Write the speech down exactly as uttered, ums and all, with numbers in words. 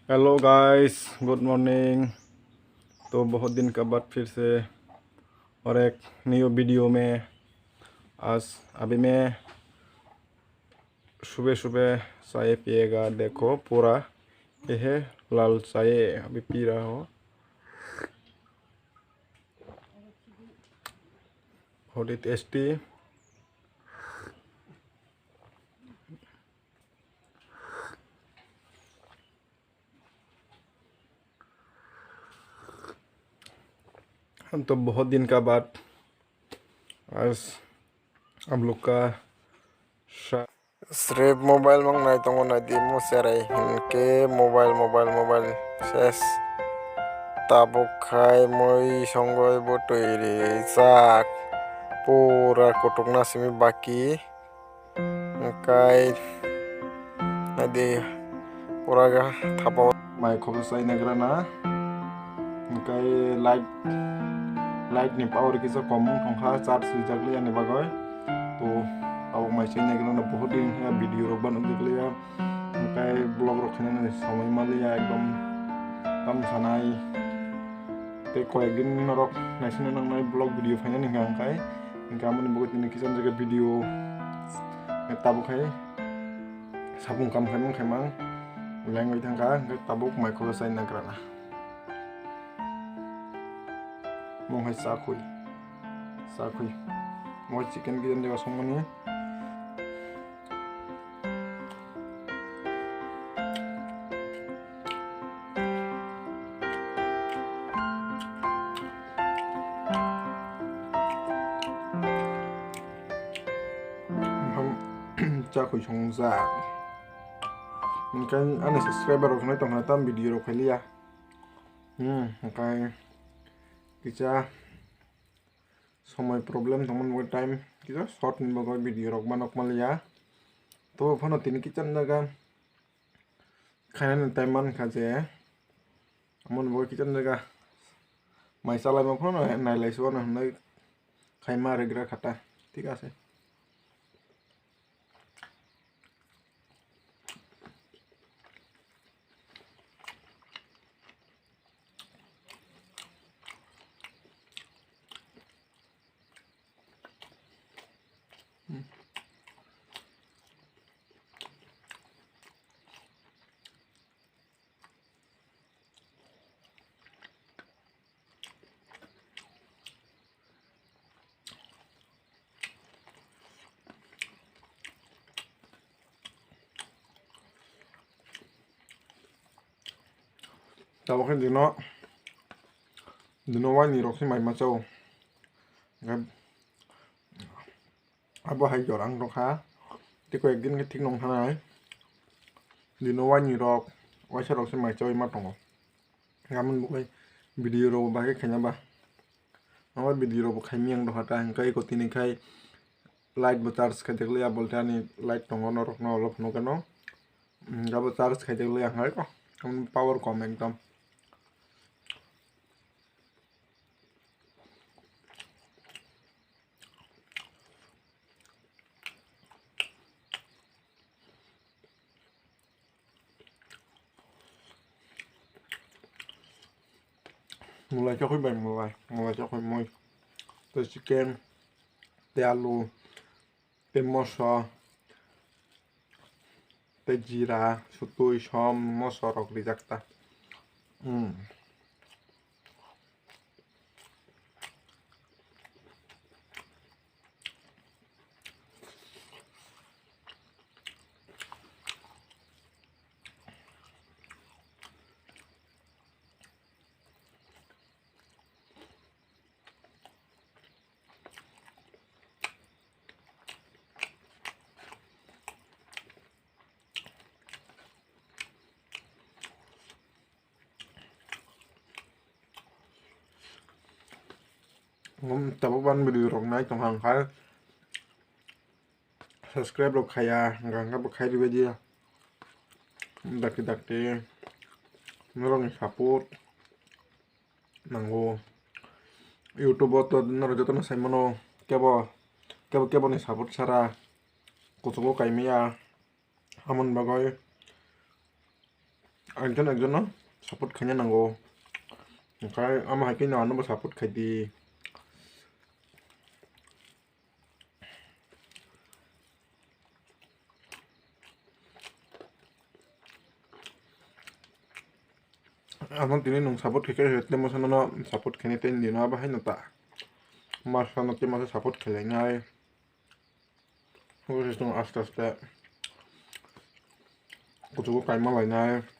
Hello guys, good morning। तो बहुत दिन का बाद फिर से और एक न्यू वीडियो में आज अभी मैं सुबह सुबह चाय पिएगा। देखो पूरा ये है लाल चाय अभी पी रहा हो, बहुत ही टेस्टी। हम तो बहुत दिन का बाद आज हम लोग का शा- Srep mobile mang nai tongo, nai di mo cherai hinkhe mobile, mobile, mobile ses. Tabuk khai mui songoi bo twi rijak, pura kutukna simi baki. Hwnkhe naidi pura thapa o mai khobsa chai nagra na. Hwnkhe light, light ni power kisa kom wng tongkha, charge swijak liya ni bagwi. To abo mai chai nagra na, bahut din wngkha video rok ba nukjak liya. Hwnkhe vlog rok khainani somoi manliya, ekdom tam sanai. Tei koyek din norok naisingna nangnai vlog video phainani hwnka hwnkhe, hwnkhe amoni bagwi tini kisa jaga video tabuk hai sapung kam khaimang khaimang lengwi thangkha, hwnkhe tabuk mai khobsa chai nagra na. Mung hai chakhui, chakhui. Mo chicken kisa jaga songmani. Chakhui songjak. Hwnkhe ani subscriber rok hinwi tongkha tam video rok khailiya. Hmm, hwnkhe kisa somoi problem tongmani bagwi time kisa short ni bagwi video rok ma nokma liya. To phano tini kisa jaga khainani time mankha je, amoni bagwi kisa jaga mai chalaima phano nailai suano hinwi khaima regra khata, thik ase. Tabuk khe dino, dino waini rok se mai ma chao. Abo hai jora wng tongkha. Tei koi ek din khe thik nong thanai. Dino waini rok, waisa rok se mai chaui ma tongo. Amoni bagwi video rok bo bahai khe khaina ba. Abo video rok bo khaimya wng tongkha ta, hwnkhe eko tini khai light bo charge khai jak liya, bolte ani light tongo norok no olo phunukgwno. Abo charge khai jak liya hai ko, power kom ekdom. Mulai chakhui bai mulai, mulai chakhui mui. Tei chicken, tei alu, tei moso, tei jira, sutui, som, moso rok rijak ta. Hmm. Tabuk ban video rok nai tong kha, hwnkhe subscribe rok khaiya, hwnkhe bo khai ribaidi. Dakti dakti norokni support nango. YouTube o to norok jotono saimano, kebo kebo keboni support sara kuchugo kaimaya. Amoni bagwi ekjon ekjon no support khaina nango. Onkhe amo hai khe no ano bo support khai di. Ano tini nwng support khai khe tei mosa nono support khainai tei nini no abo hai no ta. Masa no tei masa support khlainai. Abo se chwng aste aste kuchugo kaima lainai.